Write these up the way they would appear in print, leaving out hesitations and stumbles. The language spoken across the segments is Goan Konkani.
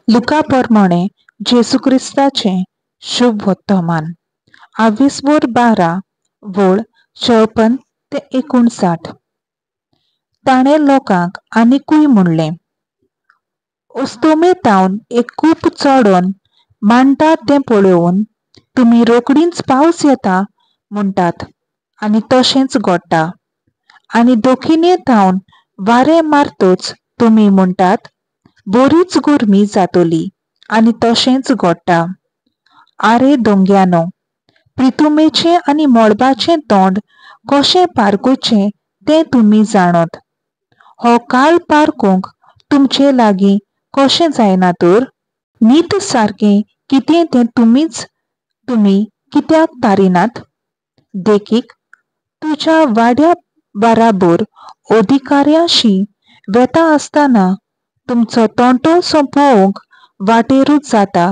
लुका प्रमाणे जेजू क्रिस्ताचें शुभ वर्तमान. आविसबोर 12 वळ 54 ते 59. ताणें लोकांक आनिकूय म्हणलें, अस्तोमेतावन एक कूप चडोवन मांडटा तें पळोवन तुमी रोखडीच पावस येता म्हणटात आनी तशेंच घडटा. आनी दक्षिणेथावन वारें मारतच तुमी म्हणटात बरीच गरमी जातली आनी तशेंच घडटा. आरे दोंग्यानो, प्रितुमेचें आनी मळबाचें तोंड कशें पारखुचें तें तुमी जाणत. हो काळ पारखूंक तुमचे लागीं कशें जायना तर? नीत सारकें कितें तें तुमी कित्याक तारिनात? देखीक, तुज्या वाड्या बराबर अधिकाऱ्याशी वेता आसतना तुमचो तंटो सोंपोवंक वाटेरूच जाता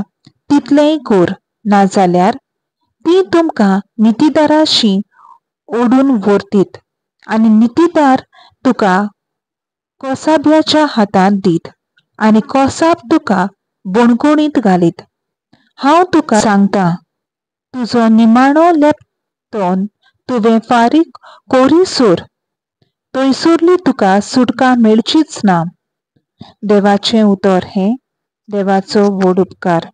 तितलेंय कर, नाजाल्यार तीं तुमकां नितीदाराशी ओडून व्हरतीत आनी नितीदार तुका कोसाब्याच्या हातांत दीत आनी कोसाब तुका बणकोणींत घालीत. हांव तुका सांगता, तुजो निमाणो लेपतोन तुवें फारीक कोरीसर थंयसरली तुका सुटका मेळचीच ना. देवाचें उतर हें देवाचो व्हड उपकार.